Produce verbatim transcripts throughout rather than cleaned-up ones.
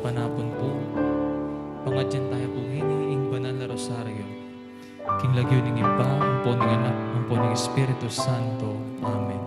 Manapun pu, pangadyan taya pu ngeni ing banal a rosaryo. King lagyu ning Ibpa, ampo ning Anak, ampo ning Espiritu Santo. Amen.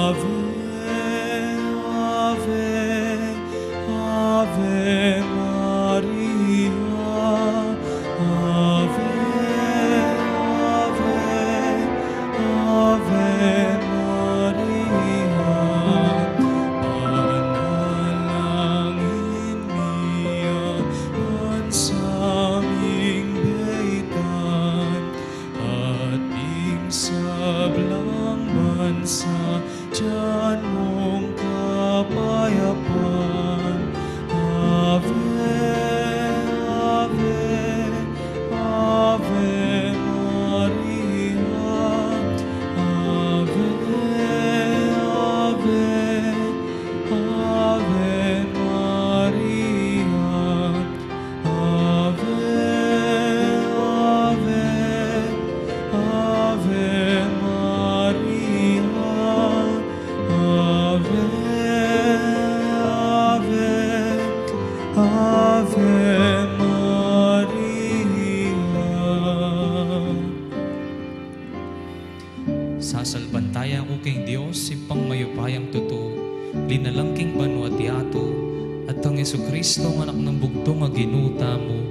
Ave, Ave, Ave Maria. Ave, Ave, Ave Maria. Panalangin mi a bansa ming baitan, at ing sablang bansa, dyan mung kapayapan. Ave, Ave, Ave Maria. Ave, Ave, Ave Maria. Ave, Ave, Ave Maria. Ave, Ave, Ave Maria. Sasalpantaya ku king Dios, Ibpang mayupayang tutu, linalang king banua't yatu, at kang Jesucristo, a Anak nang bugtung a Ginu tamu,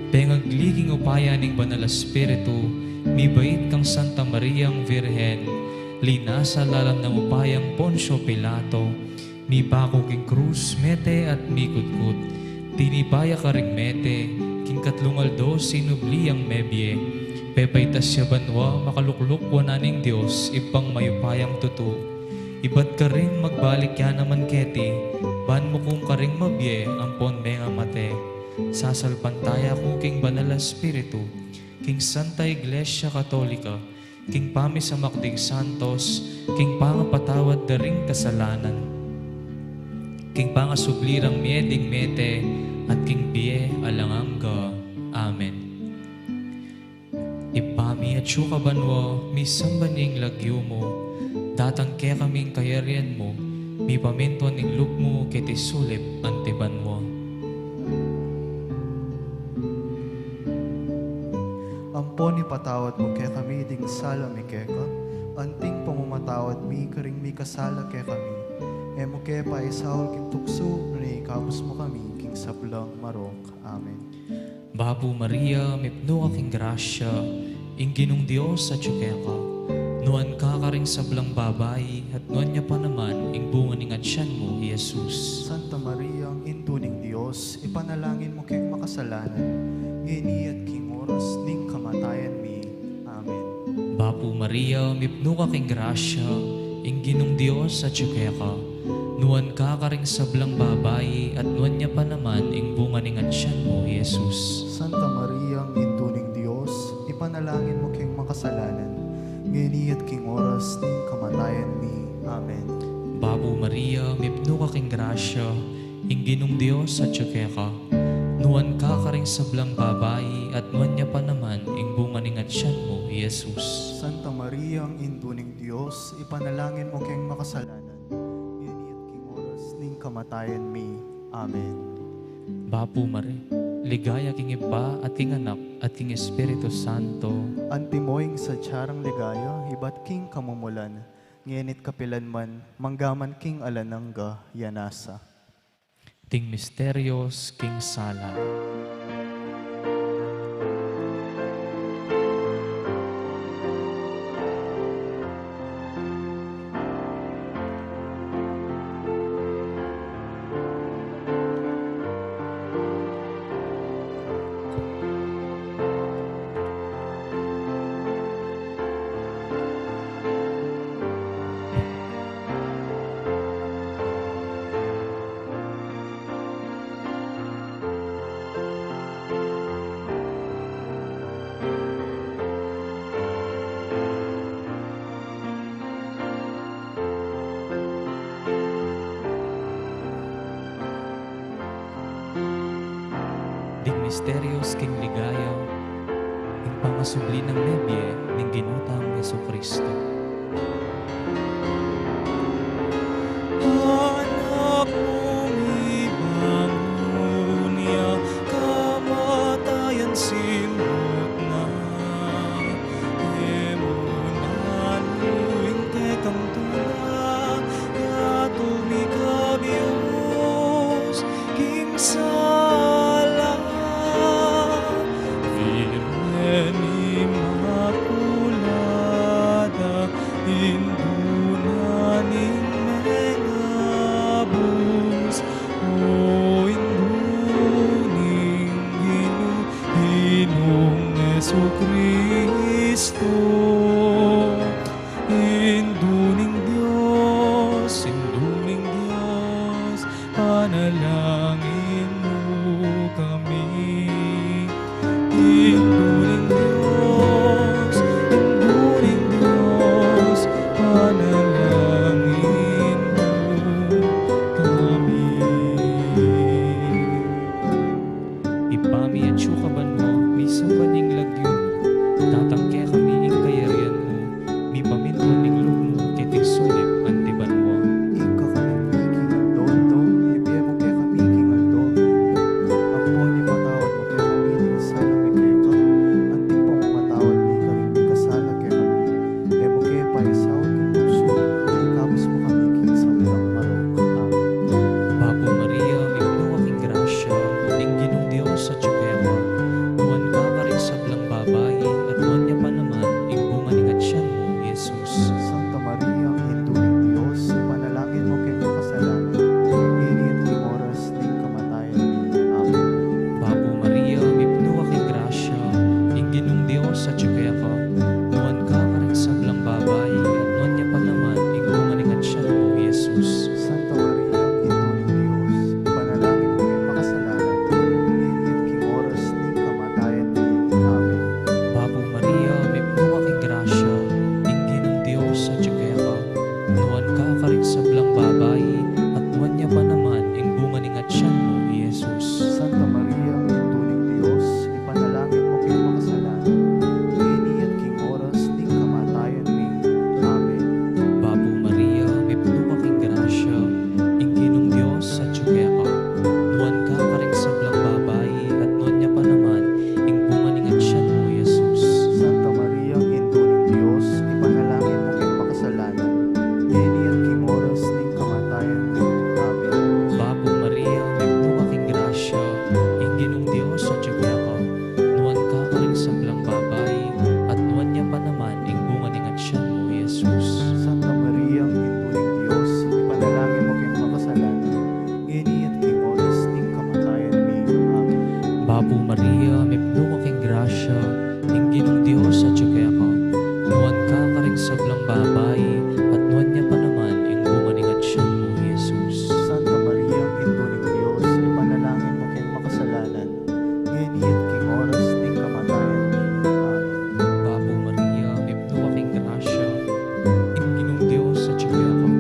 pengagli king upaya ning Banal a Espiritu, mibait kang Santa Mariang Virgen, linasa lalam nang upayang Poncio Pilato, mipaku king krus, mete at mikutkut. Tinipa ya karing mete, king katlung aldo sinubli yang mebie. Pepaitas ya banua, makalukluk wanan ning Dios, Ibpang mayupayang tutu. Ibat karin magbalik ya naman keti, ban mukum karing mabie ampon mengamate. Sasalpantaya ku king Banal a Espiritu, king Santa Iglesia Katolika, king pamisamak ding santos, king pangapatawad da ring kasalanan, king pangasubli rang mie ding mete, at king bie alang angga. Amen. Ibpa mi, atsu ka banua, misamban ya ing lagyu mu, datang kekami ing kayarian mu, mipamintuan ing lub mu keti sulip anti banua. Ampon ipatawad mu kekami ding sala mi keka, anting pamamatawad mi karing mikasala kekami. E mu ke paisaul king tuksu, nune ikabus mu kami king sablang marok. Amen. Bapu Maria, mipnu ka king grasya, ing Ginung Dios atyu keka. Nuan ka karing sablang babai, at nuan ya pa naman ing bunga ning atian mu, i Jesus. Santa Maria, Indu ning Dios, ipanalangin mu keng makasalanan, ngeni at king oras ning kamatayan mi. Amen. Bapu Maria, mipnu ka king grasya, ing Ginung Dios atyu keka. Nuan ka karing sablang babai, at nuan ya pa naman ing bunga ning atian mu, i Jesus. Santa Maria, Indu ning Dios, ipanalangin mu keng makasalanan, ngeni at king oras ning kamatayan mi. Amen. Bapu Maria, mipnu ka king grasya, ing Ginung Dios atyu keka. Nuan ka karing sablang babai, at nuan ya pa naman ing bunga ning atian mu, i Jesus. Santa Maria, Indu ning Dios, ipanalangin mu keng makasalanan, ngeni at king oras ning kamatayan mi. Amen. Bapu Maria, ligaya king Ibpa, at king Anak, at king Espiritu Santo. Antimo ing sadya rang ligaya ibat king kamumulan, ngeni't kapilan man, manggaman king alang angga. Iyan nasa. Ding misterios king sala. Misterios king ligaya, ing pangasubli nang mebie ning Ginu tang Jesucristo. Anak mu mibangun ya, kamatayan simut na, e mu na nu ing kekang tula, yatu mikabius king sala. Virgen Inmaculada, Indu na ning mengabus, o Indu ning Ginu, Ginung Jesucristo. Indu ning Dios, Indu ning Dios, panalangin mu kami. Indu ning Dios, Indu ning Dios, panalangin mu kami. Ibpa mi, atsu ka banua, misamban ya ing lagyu mu, datang kekami ing kayarian mu, mipamintuan ing lub mu keti sulip anti banua. Ing kakanan mi king aldo-aldo ibie mu kekami king aldo-aldo. Ampon ipatawad mu kekami ding sala mi keka, anti ing pamamatawad mi karing mikasala kekami. E mu ke paisaul king tuksu, nune ikabus mu kami king sablang marok. Amen. Bapu Maria, mipnu ka king grasya, ing Ginung Dios atyu keka. Nuan ka karing sablang babai, at nuan ya pa naman ing bunga ning atyan mu, Jesus. Santa Maria, Indu ning Dios, ipanalangin mu keng makasalanan, ngeni at king oras ning kamatayan mi. Amen. Bapu Maria, mipnu ka king grasya, ing Ginung Dios atyu keka. Nuan ka karing sablang babai, at nuan ya pa naman ing bunga ning atyan mu, Jesus. Santa Maria, Indu ning Dios, ipanalangin mu keng makasalanan, ngeni at king oras ning kamatayan mi. Amen. Bapu Maria, mipnu ka king grasya, ing Ginung Dios atyu keka. Nuan ka karing sablang babai, at nuan ya pa naman ing bunga ning atyan mu, Jesus. Santa Maria, Indu ning Dios, ipanalangin mu keng makasalanan, ngeni at king oras ning kamatayan mi. Amen. Bapu Maria, mipnu ka king grasya, ing Ginung Dios atyu keka. Nuan ka karing sablang babai, at nuan ya pa naman ing bunga ning atyan mu, Jesus. Santa Maria, Indu ning Dios, ipanalangin mu keng makasalanan, ngeni at king oras ning kamatayan mi. Amen. Bapu Maria, mipnu ka king grasya, ing Ginung Dios atyu keka. Nuan ka karing sablang babai, at nuan ya pa naman ing bunga ning atyan mu, Jesus. Santa Maria, Indu ning Dios, ipanalangin mu keng makasalanan, ngeni at king oras ning kamatayan mi. Amen. Bapu Maria, mipnu ka king grasya, ing Ginung Dios atyu keka. Nuan ka karing sablang babai, at nuan ya pa naman ing bunga ning atyan mu, Jesus. Santa Maria, Indu ning Dios, ipanalangin mu keng makasalanan, ngeni at king oras ning kamatayan mi. Amen. Bapu Maria, mipnu ka king grasya, ing Ginung Dios atyu keka.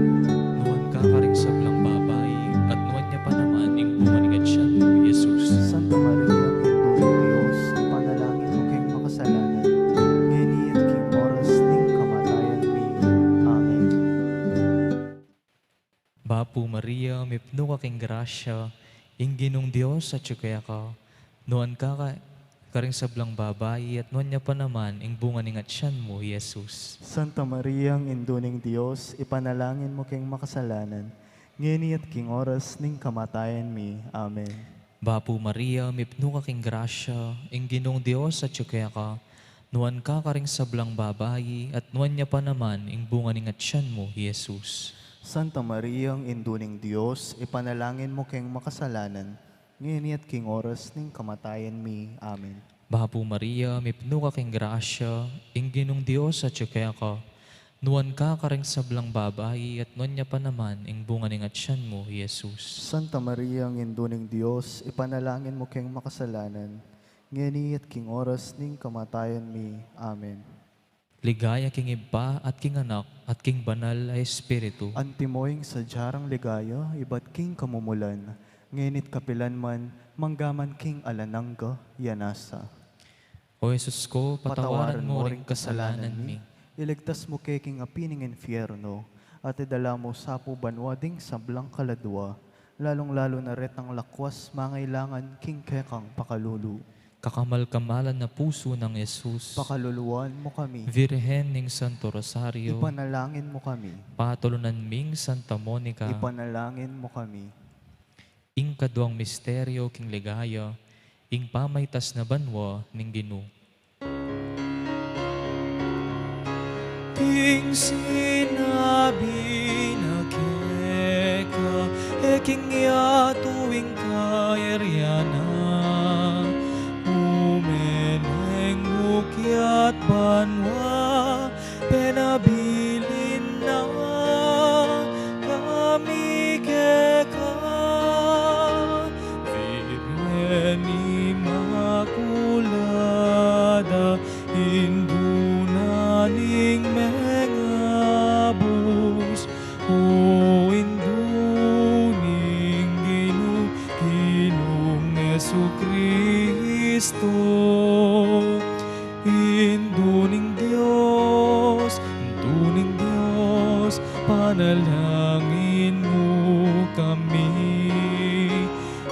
Nuan ka karing sablang babai, at nuan ya pa naman ing bunga ning atyan mu, Jesus. Santa Maria, Indu ning Dios, ipanalangin mu keng makasalanan, ngeni at king oras ning kamatayan mi. Amen. Bapu Maria, mipnu ka king grasya, ing Ginung Dios atyu keka. Nuan ka ka-, karing sablang babai, at nuan ya pa naman ing bunga ning atyan mu, Jesus. Santa Maria, Indu ning Dios, ipanalangin mu keng makasalanan, ngeni at king oras ning kamatayan mi. Amen. Bapu Maria, mipnu ka king grasya, ing Ginung Dios atyu keka. Nuan ka karing sablang babai, at nuan ya pa naman ing bunga ning atyan mu, Jesus. Santa Maria, Indu ning Dios, ipanalangin mu keng makasalanan, ngeni at king oras ning kamatayan mi. Amen. Bapu Maria, mipnu ka king grasya, ing Ginung Dios atyu keka. Nuan ka karing sablang babai, at nuan ya pa naman ing bunga ning atyan mu, Jesus. Santa Maria, Indu ning Dios, ipanalangin mu keng makasalanan, ngeni at king oras ning kamatayan mi. Amen. Ligaya king Ibpa, at king Anak, at king Banal a Espiritu. Antimo ing sadya rang ligaya ibat king kamumulan, Ngeni't kapilan man, manggaman king alang angga. Amen. O Jesus ko, patawaran mo ring kasalanan mi. Iligtas mu ke king api ning infierno, at idala mu sa pu banua ding sablang kaladua, lalung-lalu na retang lakwas mangailangan king kekang pakalulu. Kakamal-kamalan a pusu nang Jesus. Pakaluluan mu kami. Virgen ning Santo Rosario. Ipanalangin mu kami. Patulunan ming Santa Monica. Ipanalangin mu kami. Ing kaduang misteryo king ligaya, ing pamaitas na banua ning Ginu. Ing sinabi na keka, e king yatu ing kayarian na, ume na ing bukyu at banua, penabilin na kami keka. Virgen Imakulada, Indu na ning mengabus, o Indu ning Ginu, Ginung Jesucristo. Indu ning Dios, Indu ning Dios, panalangin mu kami.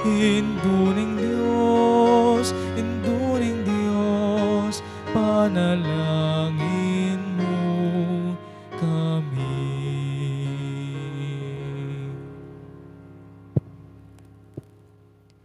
Indu ning Dios, Indu ning Dios, panalangin mu kami.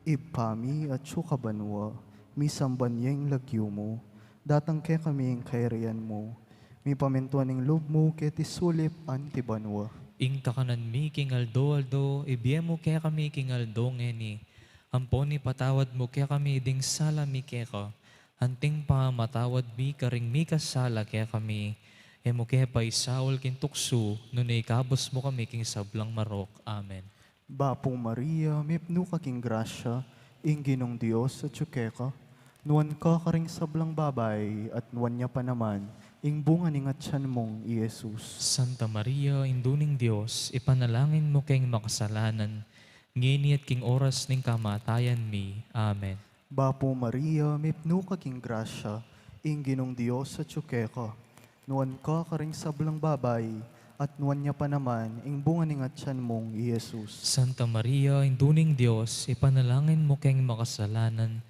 Ibpa mi, atsu ka banua, misamban ya ing lagyu mu, datang kekami ing kayarian mu, mipamintuan ing lub mu keti sulip anti banua. Ing kakanan mi king aldo-aldo, ibie mu kekami king aldo ngeni, ampon ipatawad mu kekami ding sala mi keka, anting pamamatawad mi karing mikasala kekami, e mu ke paisaul king tuksu, nune ikabus mu kami king sablang marok. Amen. Bapu Maria, mipnu ka king grasya, ing Ginung Dios atsu keka, nuan ka karing sablang babai, at nuan ya pa naman ing bunga ning atian mung i Jesus. Santa Maria, Indu ning Dios, ipanalangin mu keng makasalanan, ngeni at king oras ning kamatayan mi. Amen. Bapu Maria, mipnu ka king grasya, ing Ginung Dios atsu keka, nuan ka karing sablang babai, at nuan ya pa naman ing bunga ning atian mung i Jesus. Santa Maria, Indu ning Dios, ipanalangin mu keng makasalanan,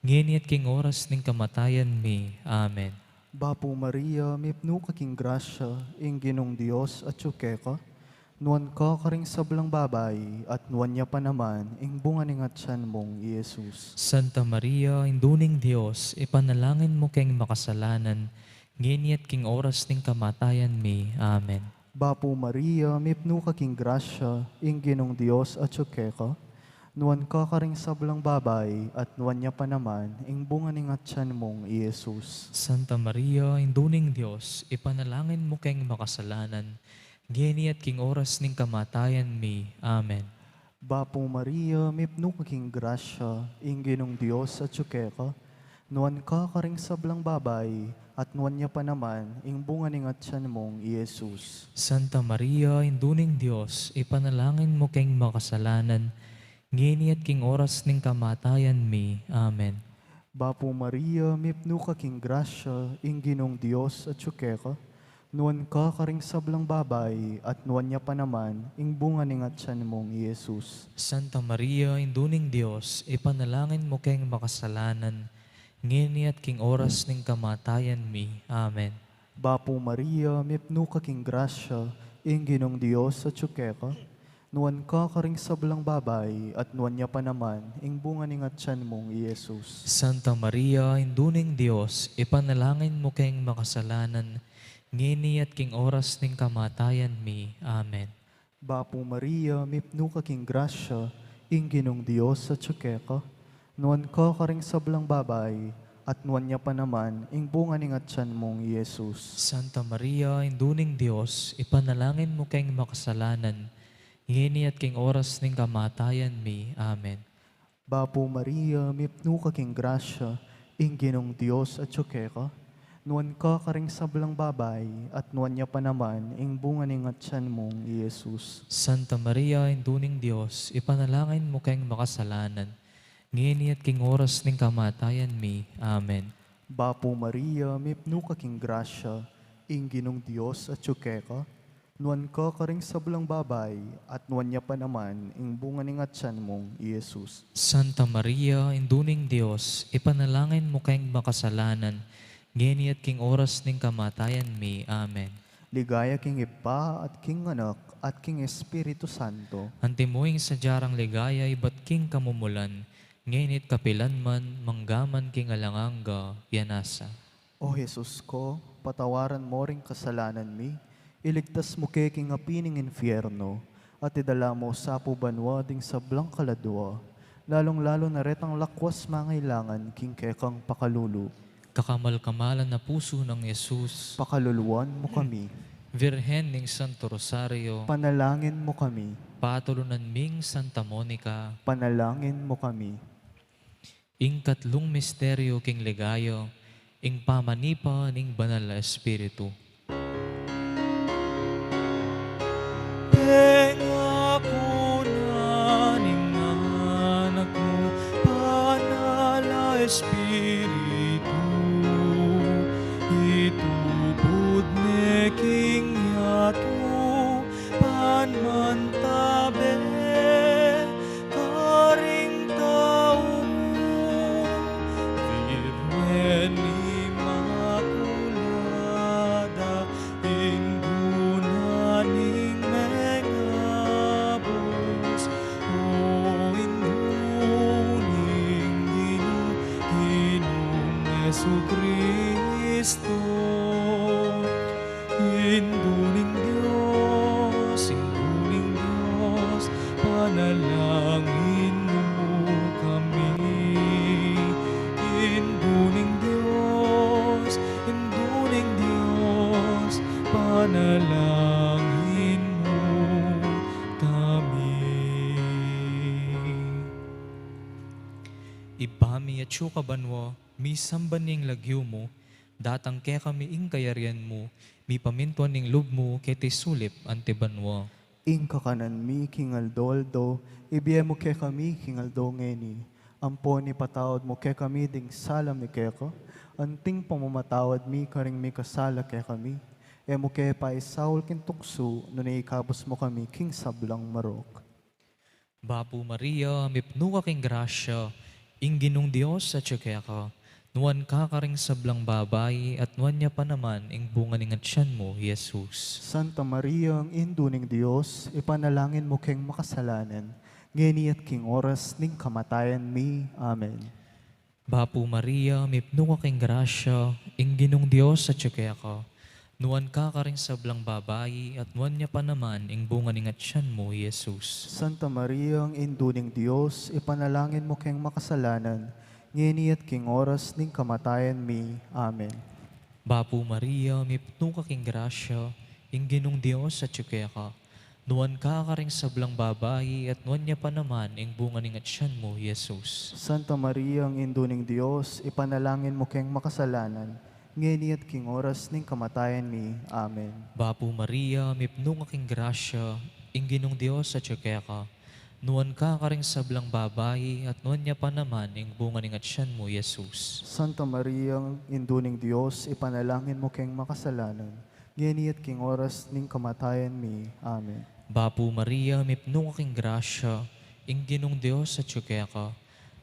ngeni at king oras ning kamatayan mi. Amen. Bapu Maria, mipnu ka king grasya, ing Ginung Dios atsu keka, nuan ka karing sablang babai, at nuan ya pa naman ing bunga ning atian mung i Jesus. Santa Maria, Indu ning Dios, ipanalangin mu keng makasalanan, ngeni at king oras ning kamatayan mi. Amen. Bapu Maria, mipnu ka king grasya, ing Ginung Dios atsu keka, nuan ka karing sablang babai, at nuan ya pa naman ing bunga ning atian mung i Jesus. Santa Maria, Indu ning Dios, ipanalangin mu keng makasalanan, ngeni at king oras ning kamatayan mi. Amen. Bapu Maria, mipnu ka king grasya, ing Ginung Dios atsu keka, nuan ka karing sablang babai, at nuan ya pa naman ing bunga ning atian mung i Jesus. Santa Maria, Indu ning Dios, ipanalangin mu keng makasalanan, ngeni at king oras ning kamatayan mi. Amen. Bapu Maria, mipnu ka king grasya, ing Ginung Dios atsu keka, nuan ka karing sablang babai, at nuan ya pa naman ing bunga ning atian mung i Jesus. Santa Maria, Indu ning Dios, ipanalangin mu keng makasalanan, ngeni at king oras ning kamatayan mi. Amen. Bapu Maria, mipnu ka king grasya, ing Ginung Dios atsu keka, nuan ka karing sablang babai, at nuan ya pa naman ing bunga ning atian mung i Jesus. Santa Maria, Indu ning Dios, ipanalangin mu keng makasalanan, ngeni at king oras ning kamatayan mi. Amen. Bapu Maria, mipnu ka king grasya, ing Ginung Dios atsu keka, nuan ka karing sablang babai, at nuan ya pa naman ing bunga ning atian mung i Jesus. Santa Maria, Indu ning Dios, ipanalangin mu keng makasalanan, ngeni at king oras ning kamatayan mi. Amen. Bapu Maria, mipnu ka king grasya, ing Ginung Dios atsu keka, Nuan ka karing sablang babai, at nuan ya pa naman ing bunga ning atyan mung i Jesus. Santa Maria, Indu ning Dios, ipanalangin mu keng makasalanan, ngeni at king oras ning kamatayan mi. Amen. Bapu Maria, mipnu ka king grasya, ing Ginung Dios atyu keka, nuan ka karing sablang babai, at nuan ya pa naman ing bunga ning atyan mung i Jesus. Santa Maria, Indu ning Dios, ipanalangin mu keng makasalanan, ngeni at king oras ning kamatayan mi. Amen. Ligaya king Ibpa, at king Anak, at king Espiritu Santo. Antimo ing sadya rang ligaya ibat king kamumulan, ngeni at kapilan man, mangga man king alang angga. Amen. O Jesus ko, patawaran mo ring kasalanan mi, iligtas mu ke king api ning infierno, at idala mu sa pu banua ding sablang kaladua, lalung-lalu na retang lakwas mangailangan king kekang pakalulu. Kakamal-kamalan a pusu nang Jesus, pakaluluan mu kami. Virgen ning Santo Rosario, panalangin mu kami. Patulunan ming Santa Monica, panalangin mu kami. Ing katlung misteryo king ligaya, ing pamanipa ning Banal a Espiritu. Pengaku na ning Anak mu, Banal a Espiritu, itubud ne king yatu, ban mantabe karing tau mu. Virgen Inmakulada, Indu na ning mengabus, o Indu ning Ginu, Ginung Jesucristo. Indu ning Dios, Indu ning Dios, panalangin mu kami. Indu ning Dios, Indu ning Dios, panalangin mu kami. Ibpa mi, atsu ka banua, misamban ya ing lagyu mu, datang kekami ing kayarian mu, mipamintuan ing lub mu keti sulip anti banua. Ing kakanan mi king aldo-aldo, ibie mu kekami king aldo ngeni. Ampon ipatawad mu kekami ding sala mi keka, anting pamamatawad mi karing mikasala kekami. E mu ke paisaul king tuksu, nune ikabus mu kami king sablang marok. Bapu Maria, mipnu ka king grasya, ing Ginung Dios atyu keka, nuan ka karing sablang babai, at nuan ya pa naman ing bunga ning atyan mu, i Jesus. Santa Maria, Indu ning Dios, ipanalangin mu keng makasalanan, ngeni at king oras ning kamatayan mi. Amen. Bapu Maria, mipnu ka king grasya, ing Ginung Dios atyu keka, nuan ka karing sablang babai, at nuan ya pa naman ing bunga ning atyan mu, i Jesus. Santa Maria, Indu ning Dios, ipanalangin mu keng makasalanan, ngeni at king oras ning kamatayan mi. Amen. Bapu Maria, mipnu ka king grasya, ing Ginung Dios atyu keka, nuan ka karing sablang babai, at nuan ya pa naman ing bunga ning atyan mu, i Jesus. Santa Maria, Indu ning Dios, ipanalangin mu keng makasalanan, ngeni at king oras ning kamatayan mi. Amen. Bapu Maria, mipnu ka king grasya, ing Ginung Dios atyu keka, nuan ka karing sablang babai, at nuan ya pa naman ing bunga ning atyan mu, i Jesus. Santa Maria, Indu ning Dios, ipanalangin mu keng makasalanan, ngeni at king oras ning kamatayan mi. Amen. Bapu Maria, mipnu ka king grasya, ing Ginung Dios atyu keka,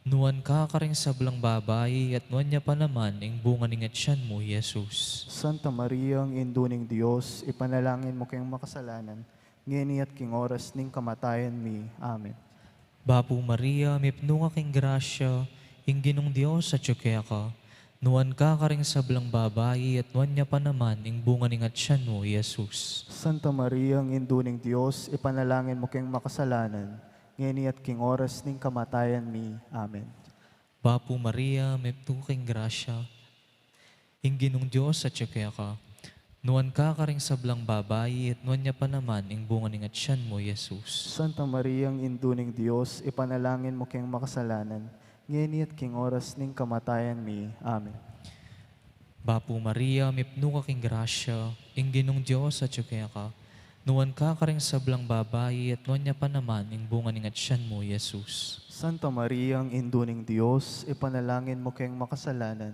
nuan ka karing sablang babai, at nuan ya pa naman ing bunga ning atyan mu, i Jesus. Santa Maria, Indu ning Dios, ipanalangin mu keng makasalanan, ngeni at king oras ning kamatayan mi. Amen. Bapu Maria, mipnu ka king grasya, ing Ginung Dios atyu keka, nuan ka karing sablang babai, at nuan ya pa naman ing bunga ning atyan mu, i Jesus. Santa Maria, Indu ning Dios, ipanalangin mu keng makasalanan, ngeni at king oras ning kamatayan mi. Amen. Bapu Maria, mipnu ka king grasya, ing Ginung Dios atyu keka, nuan ka karing sablang babai, at nuan ya pa naman ing bunga ning atyan mu, i Jesus. Santa Maria, Indu ning Dios, ipanalangin mu keng makasalanan, ngeni at king oras ning kamatayan mi. Amen. Bapu Maria, mipnu ka king grasya, ing Ginung Dios atyu keka. Nuan ka karing sablang babai, at nuan ya pa naman ing bunga ning atyan mu, Jesus. Santa Maria, Indu ning Dios, ipanalangin mu keng makasalanan,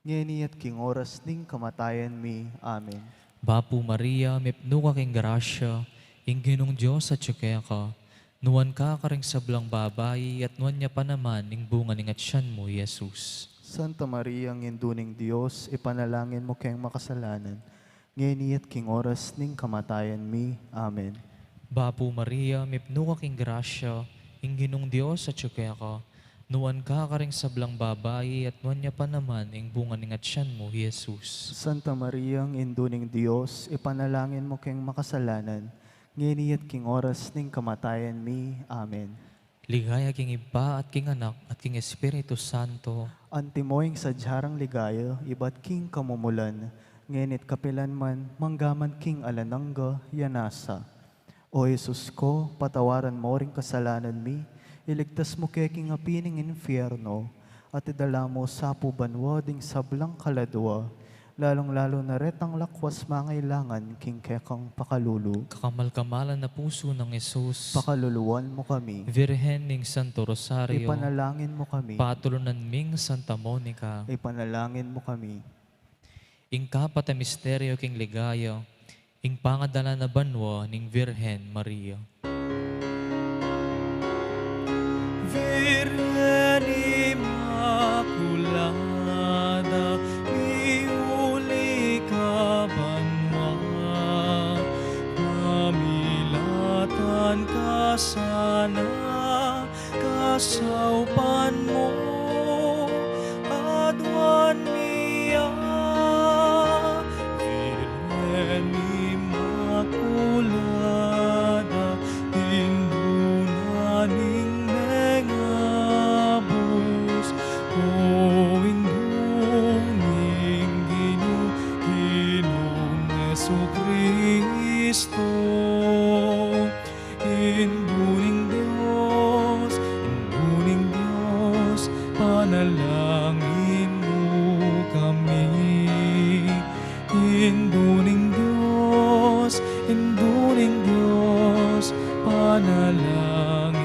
ngeni at king oras ning kamatayan mi. Amen. Bapu Maria, mipnu ka king grasya, ing Ginung Dios atyu keka. Nuan ka karing sablang babai, at nuan ya pa naman ing bunga ning atyan mu, Jesus. Santa Maria, Indu ning Dios, ipanalangin mu keng makasalanan, ngeni at king oras ning kamatayan mi. Amen. Bapu Maria, mipnu ka king grasya, ing Ginung Dios atyu keka. Nuan ka karing sablang babai, at nuan ya pa naman ing bunga ning atyan mu, Jesus. Santa Maria, Indu ning Dios, ipanalangin mu keng makasalanan, ngeni at king oras ning kamatayan mi. Amen. Ligaya king Ibpa, at king Anak, at king Espiritu Santo. Antimo ing sadya rang ligaya, ibat king kamumulan, ngeni at kapilan man, manggaman king alang angga. Ya nasa. O Jesus ko, patawaran mu ring kasalanan mi, iligtas mu ke king api ning infierno, at idala mu sa pu banua ding sablang kaladua, lalung-lalu na retang lakwas mangailangan king kekang pakalulu. Kakamal-kamalan a pusu nang Jesus. Pakaluluan mu kami. Virgen ning Santo Rosario. Ipanalangin mu kami. Patulunan ming Santa Monica. Ipanalangin mu kami. Ing kapat a misteryo king ligaya, ing pangadala na banua ning Virgen Maria. Virgen Inmaculada, miuli ka banua, pamilatan ka sana, kasaupan mu, aduan mi ya. Virgen Inmaculada, Indu na ning mengabus, o Indu ning Ginu, Ginung Jesucristo. Indu ning Dios, Indu ning Dios, panalangin mu kami. Indu ning Dios, Indu ning Dios, panalangin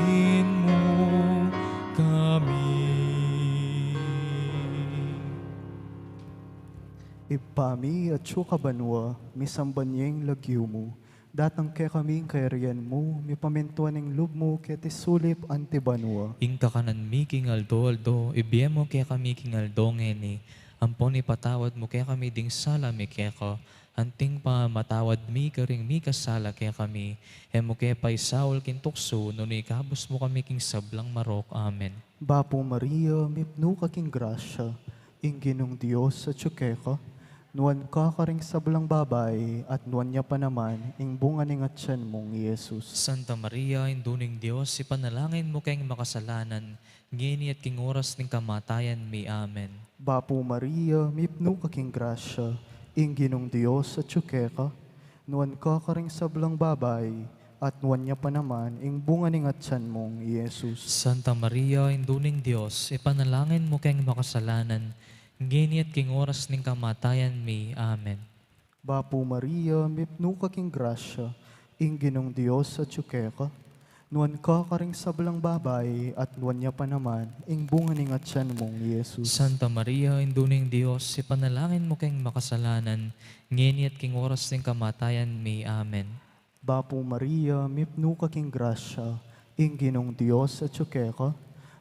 mu kami. Ibpa mi, atsu ka banua, misamban ya ing lagyu mu. Datang kekami ing kayarian mu, mipamintuan ing lub mu keti sulip anti banua. Ing kakanan mi king aldo-aldo, ibie mu kekami king aldo ngeni, ampon ipatawad mu kekami ding sala mi keka, anting pamamatawad mi karing mikasala kekami, e mu ke paisaul king tuksu, nune ikabus mu kami king sablang marok. Amen. Bapu Maria, mipnu ka king grasya, ing Ginung Dios atyu keka, nuan ka karing sablang babai, at nuan ya pa naman ing bunga ning atyan mung i Jesus. Santa Maria, Indu ning Dios, ipanalangin mu keng makasalanan, ngeni at king oras ning kamatayan mi. Amen. Bapu Maria, mipnu ka king grasya, ing Ginung Dios atyu keka, nuan ka karing sablang babai, at nuan ya pa naman ing bunga ning atyan mung i Jesus. Santa Maria, Indu ning Dios, ipanalangin mu keng makasalanan, ngeni at king oras ning kamatayan mi. Amen. Bapu Maria, mipnu ka king grasya, ing Ginung Dios atyu keka, nuan ka karing sablang babai, at nuan ya pa naman ing bunga ning atyan mung i Jesus. Santa Maria, Indu ning Dios, ipanalangin mu keng makasalanan, ngeni at king oras ning kamatayan mi. Amen. Bapu Maria, mipnu ka king grasya, ing Ginung Dios atyu keka,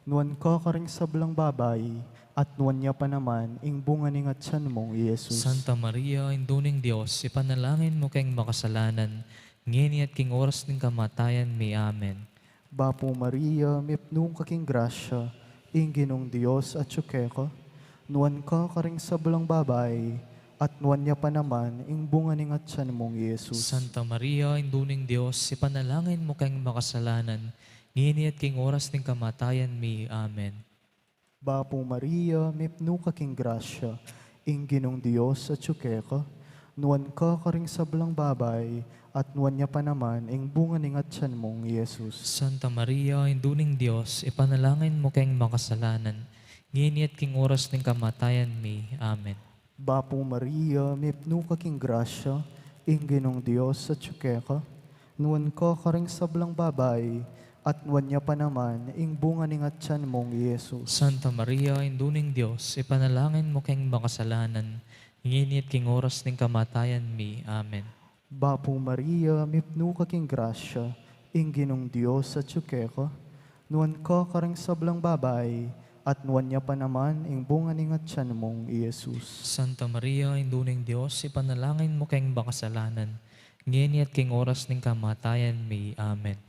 nuan ka karing sablang babai, at nuan ya pa naman ing bunga ning atyan mung i Jesus. Santa Maria, Indu ning Dios, ipanalangin mu keng makasalanan, ngeni at king oras ning kamatayan mi. Amen. Bapu Maria, mipnu ka king grasya, ing Ginung Dios atyu keka, nuan ka karing sablang babai, at nuan ya pa naman ing bunga ning atyan mung i Jesus. Santa Maria, Indu ning Dios, ipanalangin mu keng makasalanan, ngeni at king oras ning kamatayan mi. Amen. Bapu Maria, mipnu ka king grasya, ing Ginung Dios atyu keka, nuan ka karing sablang babai, at nuan ya pa naman ing bunga ning atyan mung i Jesus. Santa Maria, Indu ning Dios, ipanalangin mu keng makasalanan, ngeni at king oras ning kamatayan mi. Amen. Bapu Maria, mipnu ka king grasya, ing Ginung Dios atyu keka, nuan ka karing sablang babai, at nuan ya pa naman ing bunga ning atyan mung i Jesus. Santa Maria, Indu ning Dios, ipanalangin mu keng makasalanan, ngeni at king oras ning kamatayan mi. Amen. Bapu Maria, mipnu ka king grasya, ing Ginung Dios atyu keka, nuan ka karing sablang babai, at nuan ya pa naman ing bunga ning atyan mung i Jesus. Santa Maria, Indu ning Dios, ipanalangin mu keng makasalanan, ngeni at king oras ning kamatayan mi. Amen.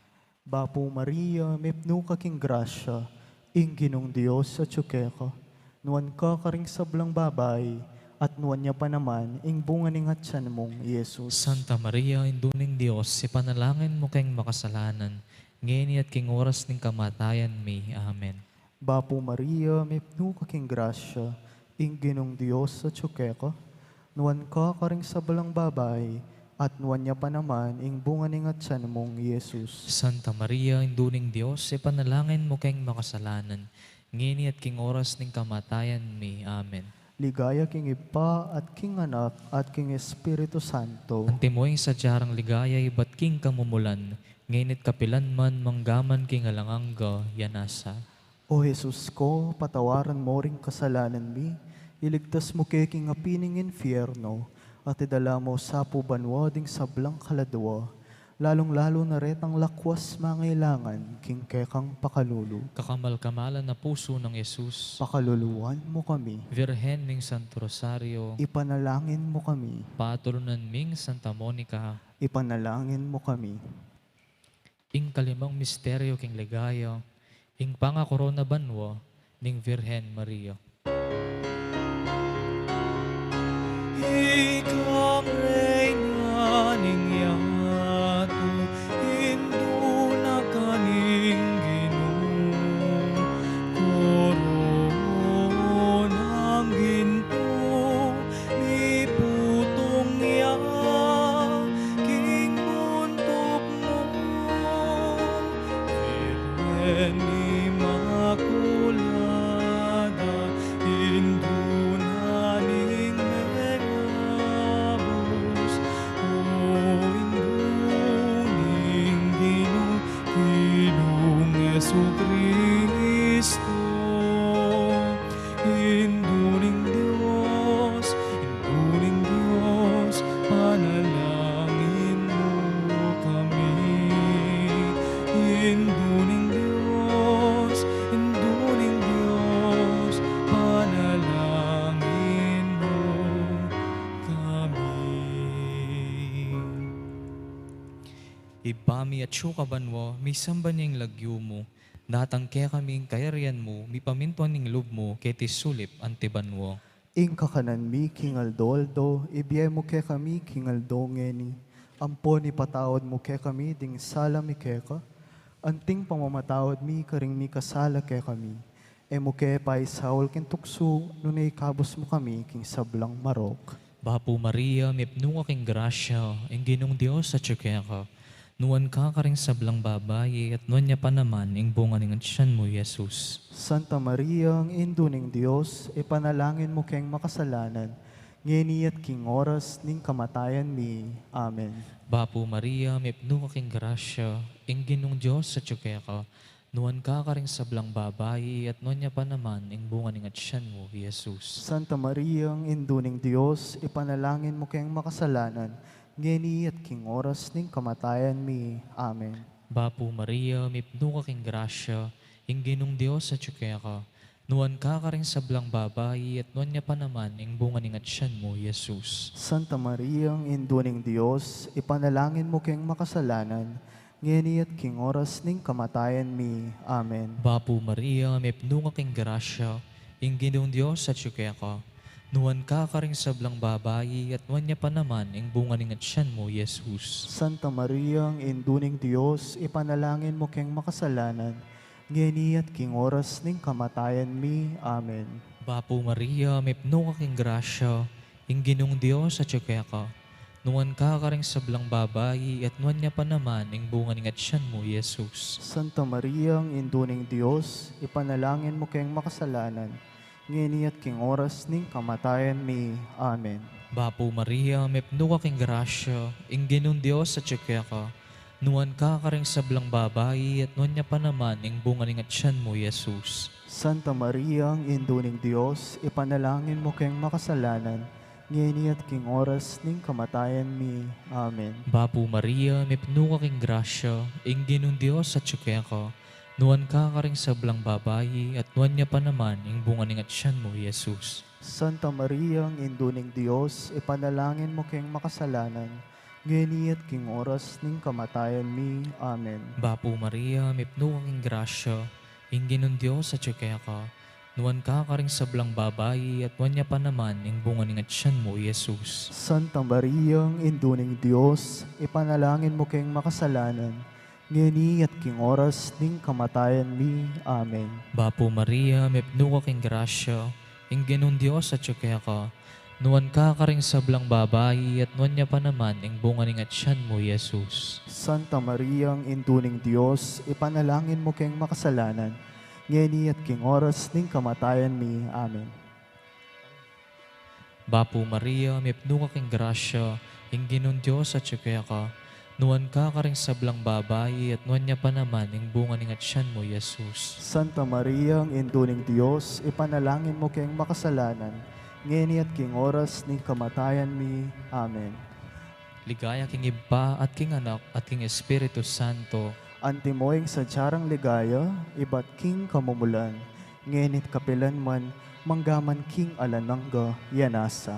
Bapu Maria, mipnu ka king grasya, ing Ginung Dios atyu keka, nuan ka karing sablang babai, at nuan ya pa naman ing bunga ning atyan mung i Jesus. Santa Maria, Indu ning Dios, ipanalangin mu keng makasalanan, ngeni at king oras ning kamatayan mi. Amen. Bapu Maria, mipnu ka king grasya, ing Ginung Dios atyu keka, nuan ka karing sablang babai, at nuan ya pa naman ing bunga ning atyan mung i Jesus. Santa Maria, Indu ning Dios, ipanalangin mu keng makasalanan, ngeni at king oras ning kamatayan mi. Amen. Ligaya king Ibpa, at king Anak, at king Espiritu Santo. Antimo ing sadya rang ligaya ibat king kamumulan, ngeni at kapilan man, mangga man king alang angga. Ya nasa. O Jesus ko, patawaran mu ring kasalanan mi, iligtas mu ke king api ning infierno, at idala mu sa pu banua ding sablang kaladua, lalung-lalu na retang lakwas mangailangan king kekang pakalulu. Kakamal-kamalan a pusu nang Jesus. Pakaluluan mu kami. Virgen ming Santo Rosario. Ipanalangin mu kami. Patulunan ming Santa Monica. Ipanalangin mu kami. Ing kalimang misteryo king ligaya, ing pangakorona banua ning Virgen Maria. Ika ing Reyna ning yatu, Indu na ka ning Ginu, koronang gintu, miputung ya king buntuk mu, Virgen Inmakulada, Indu na ning Mengabus, o Indu ning Ginu, Ginung Jesukristo. Indu ning Dios, Indu ning Dios, panalangin mu kami. Indu ning Dios, Indu ning Dios, panalangin mu kami. Ibpa mi, atsu ka banua, misamban ya ing lagyu mu, datang kekami ing kayarian mu, mipamintuan ing lub mu keti sulip anti banua. Ing kakanan mi king aldo-aldo, ibie mu kekami king aldo ngeni, ampon ipatawad mu kekami ding sala mi keka, anting pamamatawad mi karing mikasala kekami. E mu ke paisaul king tuksu, nune ikabus mu kami king sablang marok. Bapu Maria, mipnu ka king grasya, ing Ginung Dios atyu keka, nuan ka karing sablang babai, at nuan ya pa naman ing bunga ning atyan mu, Jesus. Santa Maria, Indu ning Dios, ipanalangin mu keng makasalanan, ngeni at king oras ning kamatayan mi. Amen. Bapu Maria, mipnu ka king grasya, ing Ginung Dios atyu keka, nuan ka karing sablang babai, at nuan ya pa naman ing bunga ning atyan mu, Jesus. Santa Maria, Indu ning Dios, ipanalangin mu keng makasalanan, ngeni at king oras ning kamatayan mi. Amen. Bapu Maria, mipnu ka king grasya, ing Ginung Dios atyu keka, nuan ka karing sablang babai, at nuan ya pa naman ing bunga ning atyan mu, Jesus. Santa Maria, Indu ning Dios, ipanalangin mu keng makasalanan, ngeni at king oras ning kamatayan mi. Amen. Bapu Maria, mipnu ka king grasya, ing Ginung Dios atyu keka, nuan ka karing sablang babai, at nuan ya pa naman ing bunga ning atyan mu, Jesus. Santa Maria, Indu ning Dios, ipanalangin mu keng makasalanan, ngeni at king oras ning kamatayan mi. Amen. Bapu Maria, mipnu ka king grasya, ing Ginung Dios atyu keka, nuan ka karing sablang babai, at nuan ya pa naman ing bunga ning atyan mu, Jesus. Santa Maria, Indu ning Dios, ipanalangin mu keng makasalanan, ngeni at king oras ning kamatayan mi. Amen. Bapu Maria, mipnu ka king grasya, ing Ginung Dios atyu keka, nuan ka karing sablang babai, at nuan ya pa naman ing bunga ning atyan mu, Jesus. Santa Maria, Indu ning Dios, ipanalangin mu keng makasalanan, ngeni at king oras ning kamatayan mi. Amen. Bapu Maria, mipnu ka king grasya, ing Ginung Dios atyu keka, nuan ka karing sablang babai, at nuan ya pa naman ing bunga ning atyan mu, Jesus. Santa Maria, Indu ning Dios, ipanalangin mu keng makasalanan, ngeni at king oras ning kamatayan mi. Amen. Bapu Maria, mipnu ka king grasya, ing Ginung Dios atyu keka, nuan ka karing sablang babai, at nuan ya pa naman ing bunga ning atyan mu, Jesus. Santa Maria, Indu ning Dios, ipanalangin mu keng makasalanan, ngeni at king oras ning kamatayan mi. Amen. Bapu Maria, mipnu ka king grasya, ing Ginung Dios atyu keka, nuan ka karing sablang babai, at nuan ya pa naman ing bunga ning atyan mu, Jesus. Santa Maria, Indu ning Dios, ipanalangin mu keng makasalanan, ngeni at king oras ning kamatayan mi. Amen. Bapu Maria, mipnu ka king grasya, ing Ginung Dios atyu keka, nuan ka karing sablang babai, at nuan ya pa naman ing bunga ning atyan mu, Jesus. Santa Maria, Indu ning Dios, ipanalangin mu keng makasalanan, ngeni at king oras ning kamatayan mi. Amen. Ligaya king Ibpa, at king Anak, at king Espiritu Santo. Antimo ing sadya rang ligaya, ibat king kamumulan, ngeni at kapilan man, manggaman king alang angga. Amen.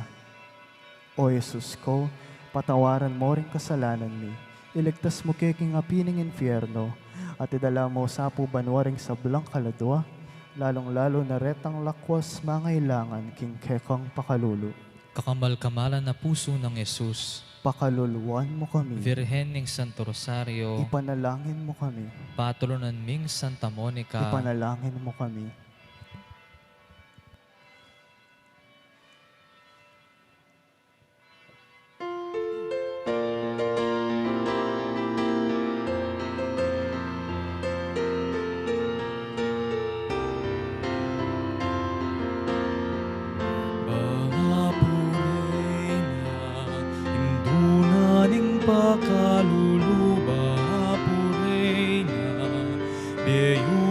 O Jesus ku, patawaran mu ring kasalanan mi, iligtas mu ke king api ning infierno, at idala mu sa pu banua ring sablang kaladua, lalung-lalu na retang lakwas mangailangan king kekang pakalulu. Kakamal-kamalan a pusu nang Jesus, pakaluluan mu kami. Virgen ning Santo Rosario, ipanalangin mu kami. Patulunan ming Santa Monica, ipanalangin mu kami. Bapu Reyna, Indu na ning pakalulu, Bapu Reyna, bie mu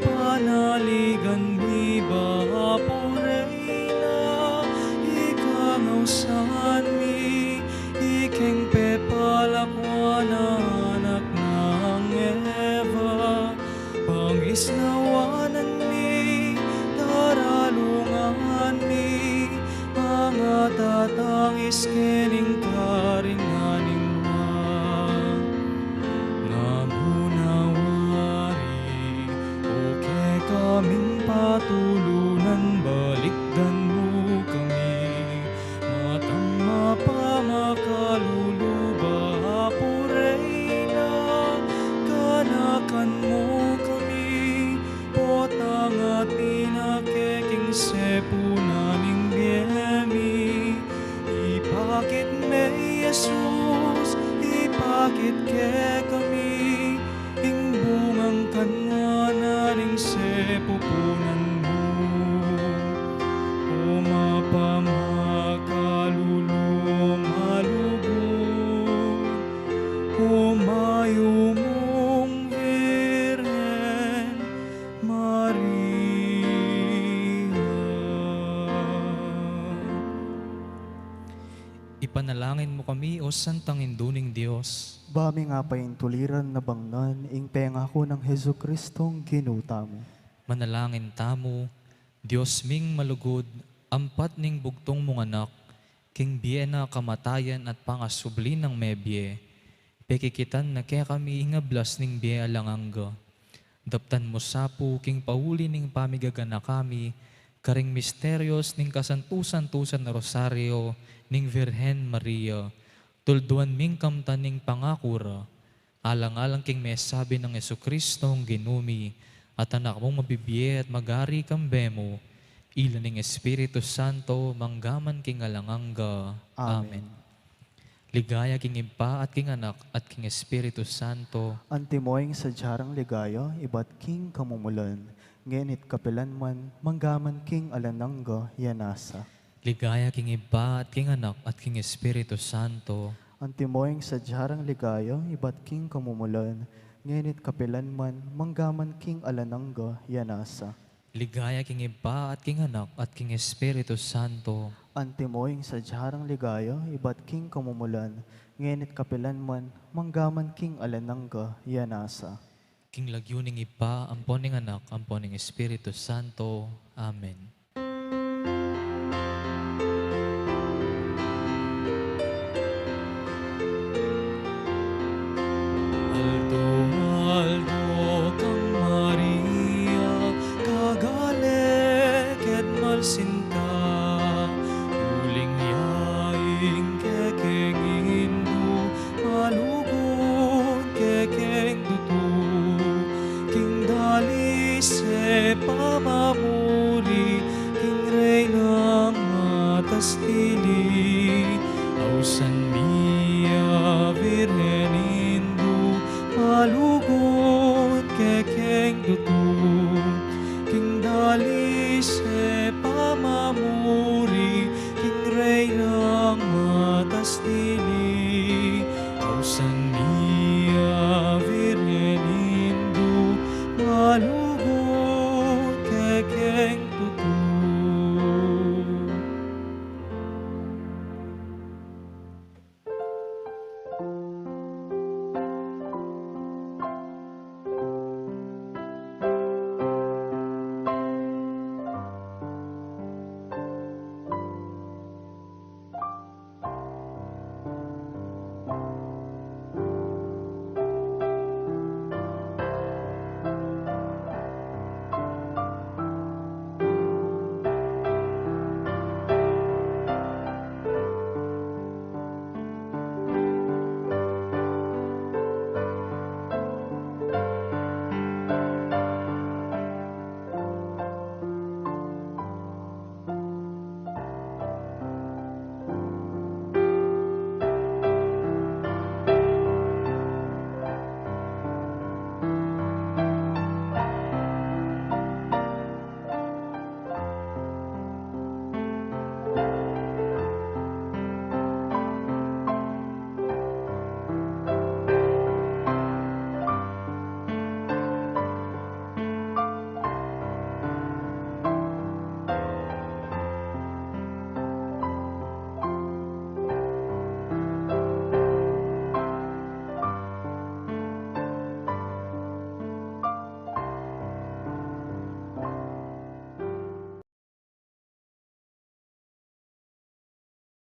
panaligan mi, Bapu Reyna, ikang ausan mi, ikeng pepalakwan a anak nang Eva, pangisnawanan mi, taralungan mi, mangatatangis kening karingan ning Nuan. Nga mu na wari, o kekaming patulunan, balikdan mu kami, matang mapamakalulu, Bapu Reyna, ganakan mu kami, potang atin a keking sepunan ning bie mi. Ipakit me i Jesus, ipakit kekami ing bungang kanwanan ning sepupunan mu. O mapamakalulu, o malugud, o mayumung Virgen Maria. Ipanalangin mu kami, O Santang Indu ning Dios. Ba ming apaintuliran a bangnan ing pengaku nang Jesucristong Ginu tamu. Manalangin tamu. Dios ming malugud, ampat ning bugtung mung Anak, king bie na, kamatayan at pangasubli nang mebie, pekikitan na kekami ing ablas ning bie alang angga. Daptan mu sa pu king pauli ning pamigaganaka mi karing misterios ning kasantu-santusan a Rosario ning Virgen Maria, tulduan ming kamtan ing pangaku ra, alang-alang king mesabi nang Jesucristong Ginu mi, at Anak mung mabibie at magari kambe mu, ila ning Espiritu Santo, manggaman king alang angga. Amen. Amen. Ligaya king Ibpa at king Anak at king Espiritu Santo. Antimo ing sadya rang ligaya, ibat king kamumulan, Ngeni't kapilanman, manggaman king alang angga, ya nasa. Ligaya king Ibpa, at king Anak, at king Espiritu Santo. Antimo ing sadyang ligaya, ibat king kamumulan, ngeni't kapilanman, manggaman king alang angga, ya nasa. Ligaya king Ibpa, at king Anak, at king Espiritu Santo. Antimo ing sadyang ligaya, ibat king kamumulan, ngeni't kapilanman, manggaman king alang angga, ya nasa. King lagyu ning Ibpa, ampon ning Anak, ampon ning Espiritu Santo. Amen. Aldo-aldo kang Maria, kagaleked malsinta, uling ya ing kekeng Indu, malugud kekeng tutu, king dalis e pamamuri, king Reynang matas dili. Ausan mi ya Virgen Indu, malugud kekeng tutu, king dalis e pamamuri, king Reynang matas dili. Ausan mi ya Virgen Indu, malugud